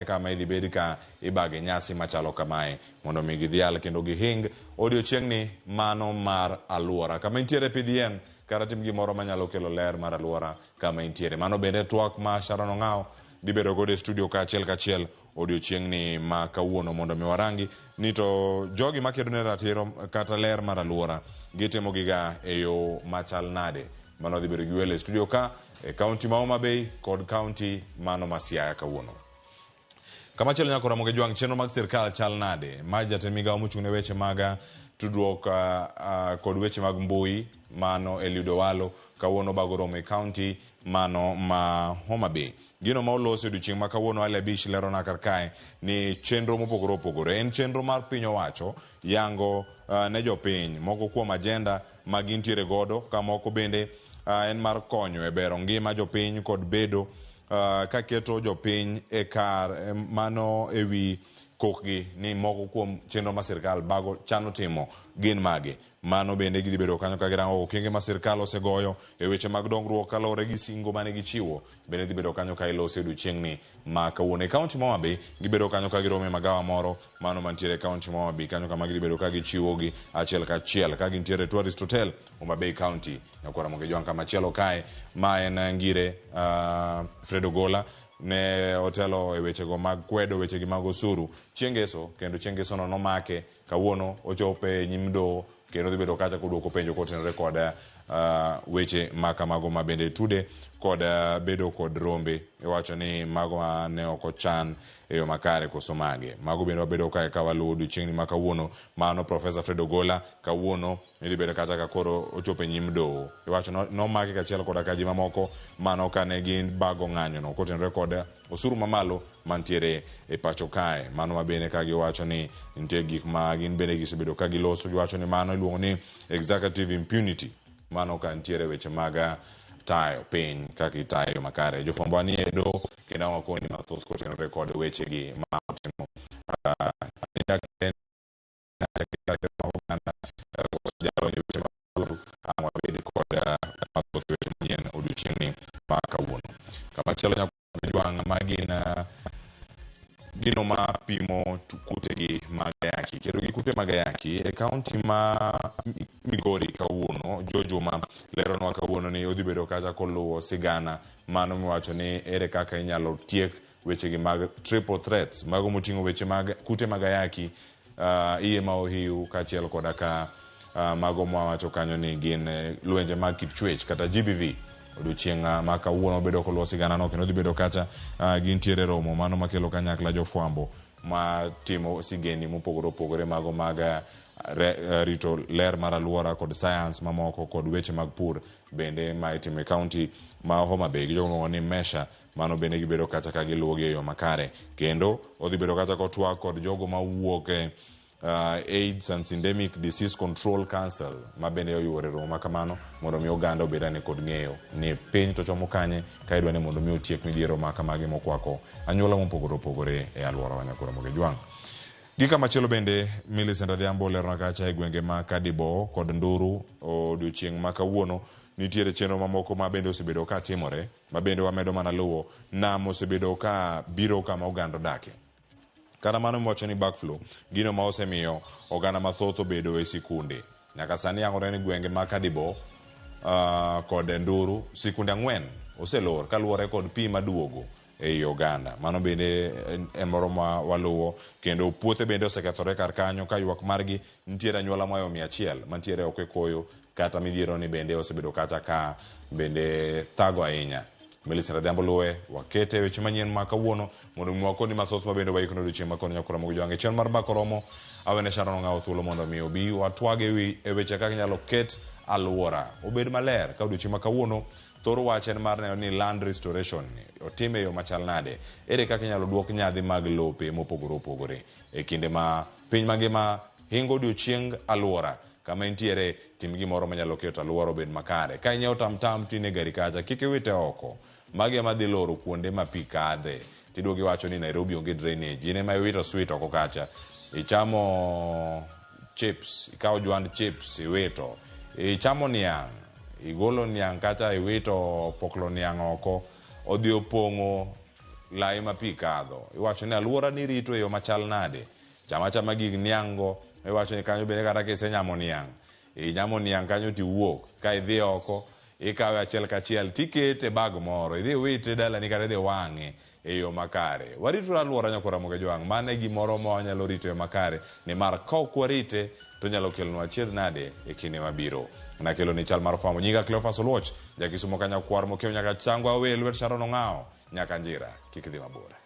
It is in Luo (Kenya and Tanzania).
Kama idhi bed ka ibage nyasi machalo kamae mondo mi gidhial kendo gihing odiochieng'ni mano mar aluora. Kama intiere pidh yien kata tim gimoro manyalo kelo ler mar aluora kama intiere. Mano bende twak ma Sharon Ong'awo dhi bedo godo e studio ka achiel kachiel odiochieng'ni ma kawuono mondo mi warangi ni to jogi makedo ne ratiro kata ler mar aluora gitimo giga e yo machal nade. Mano dhi bedo gi welo e studio ka e kaunti ma Homa Bay kod kaunti mano ma Siaya kawuono. Kamachielo nyako Ramogi Jwang', chenro mag sirkal chal nade? Ma jatend migawo mochung' ne weche mag tudruok kod weche mag mbui mano Eliud Owalo kawuono bago romo e kaunti mano ma Homa Bay. Gino ma olos e odiochieng' ma kawuono Ali Abich lerona kar kae ni chenro mopogore opogore en chenro mar piny owacho yango ne jopiny moko kuom ajenda ma gintiere godo ka moko bende en mar konyo e bero ngima jopiny kod bedo ka keto jopiny e kar mano e wi kokgi ni moko kuom chenro ma sirkal bago chano timo gin mage. Mano bende gidhi bedo kanyo ka girango okenge ma sirkal osegoyo e weche mag dongruok kaluwore gi singo mane gichiwo. Bende dhi bedo kanyo ka ilose odiochieng'ni ma kawuono. E kaunti ma Homa Bay gibedo kanyo ka giromo e magawa moro mano mantiere e kaunti ma Homa Bay kanyo kama gidhi bedo ka gichiwogi achiel kachiel ka gintiere e Tourist Hotel Homa Bay County. Nyakwar Ramogi Ojwang' kamachielo kae ma en Ngire Fred Ogola ne otelo e wechego mag kwedo wechegi mag osuru chieng' ngeso kendo chieng' ngesono nomake. Kawuono ochopo e nyim doho kendo odhi bedo kacha koduoko penjo kotenore kod weche ma kamago ma bende tude kod bedo kod rombe. Iwacho ni mago ma ne ok ochan e yo makare koso mage. Mago bende wabedo kae ka waluwo odiochieng'ni ma kawuono. Mano Professor Fred Ogola kawuono idhi bedo kacha ka koro ochopo e nyim doho. Iwacho nomake kachiel koda ka ji mamoko mano kane gin bago ng'anyono kotenore kod osuru mamalo mantiere e pacho kae. Mano ma bende ka giwacho ni nitie gik ma gin bende gisebedo ka giloso, giwacho ni mano iluongo ni executive impunity. Mano ka nitiere weche mag tayo piny kaka itayo makare. Jofwambo ni e doho kendo ang' wakoni mathoth kotenore kod wechegi ma otimo ang' wabed kod mathoth weche manyien odiochieng'ni ma kawuono. Kamachielo Jwang' ma gin gino ma pimo kutegi mag ayaki kedo gi kute mag ayaki e kaunti ma Migori kawuono. Joe Juma leronwa kawuono ni odhi bedo kacha koluwo sigana mano miwacho ni ere kaka inyalo tiek wechegi mag triple threats mago moting'o weche mag kute mag ayaki iye ma ohiu kaachiel koda ka mago mwawacho kanyo ni gin lwenje mag kit chwech kata GBV. Odiochieng' ma kawuono bedo koluwo sigana no kendo dhi bedo kacha gintiere romo mano makelo kanyakla jofwambo ma timo sigeni mopogore opogore mago mag rito ler mar aluora kod science mamoko kod weche mag pur bende ma itimo e kaunti ma Homa Bay gi jogo miluongo ni Mesha. Mano bende gibedo kacha ka giluwogi e yo makare. Kendo odhi bedo kacha kotwak kod jogo mawuok e AIDS and Syndemic Disease Control Council ma bende oyuore romo ma kamano mondo mi oganda obed ane kod ng'eyo ni piny to chomo kanye ka idwa ni mondo mi otiek midhiero ma kamagi mokwako anyuola mopogore opogore e alworawa Nyakuro Ramogi Jwang'. Gi kamachielo bende Millicent Adhiambo olerona kacha e gwenge ma Kadibo kod Nduru odiochieng' ma kawuono nitiere chenro mamoko ma bende osebedo ka timore ma bende wamedo mana luwo. Nam osebedo ka biro kama oganda odakie. Kata mano miwacho ni backflow, gino ma osemiyo oganda mathoth obedo e sikunde. Nyaka sani yangore ni gwenge ma Kadibo kod Nduru, sikunde 4 oselor kaluwore kod pi maduogo ei oganda. Mano bende en moro ma waluwo. Kendo puothe bende osekethore kar kanyo ka ywak margi nitiere anyuola mohewo 100 mantiere oko e koyo kata midhiero ni bende osebedo kacha ka bende thago ahinya. Millicent Adhiambo luwe wakete weche manyien ma kawuono mondo mi wakoni mathoth ma bende waikno odiochieng' ma koni nyakora mogo jwange. Chien mar mbaka oromo awene Sharon Ong'awo thuolo mondo mi obi watwag ewi e weche kaka inyalo ket alwora obed maler ka odiochieng' ma kawuono thor wach en mar neno ni land restoration otim e yo machal nade. Ere kaka inyalo duok nyadhi mag lope mopogore opogore e kinde ma piny mangima hingo odiochieng alwora kama intiere tim gimoro manyalo keto alwora obed makare. Ka inyiewo tamtam to in e gari kacha kik iwite oko. Magi ema dhi loro kuonde ma pi kadhe. Tiduogo iwacho ni Nairobi onge drainage. In ema iwito sweet oko kacha. Ichamo chips, ikawo jwand chips iwito. Ichamo niang', igolo niang' kacha iwito opoklo niang' oko. Odhi opong'o lai ma pi kadho. Iwacho ni aluora ni rito e yo machal nade? Cham achama gig niang'go, iwacho ni kanyo bende kata kisenyamo niang', inyamo niang' kanyo tiwuok, ka idhi oko, ikawe achiel kachiel tikete e bag moro, idhi iwite dalani kata idhi wang'e e yo makare. Warituru aluora nyakwar Ramogi Ajwang', mano e gimoro ma wanyalo rito e yo makare, nimar ka ok warite to onyalo kelonwa achiedh nade e kinde mabiro. Nakeloni chal mar fwambo. Nyinga Cleophas Oluoch, Jakisumo ka nyakwar mokiewo nyaka Chango awe lwet Sharon Ong'awo, nyaka Njira, kik idhi mabor.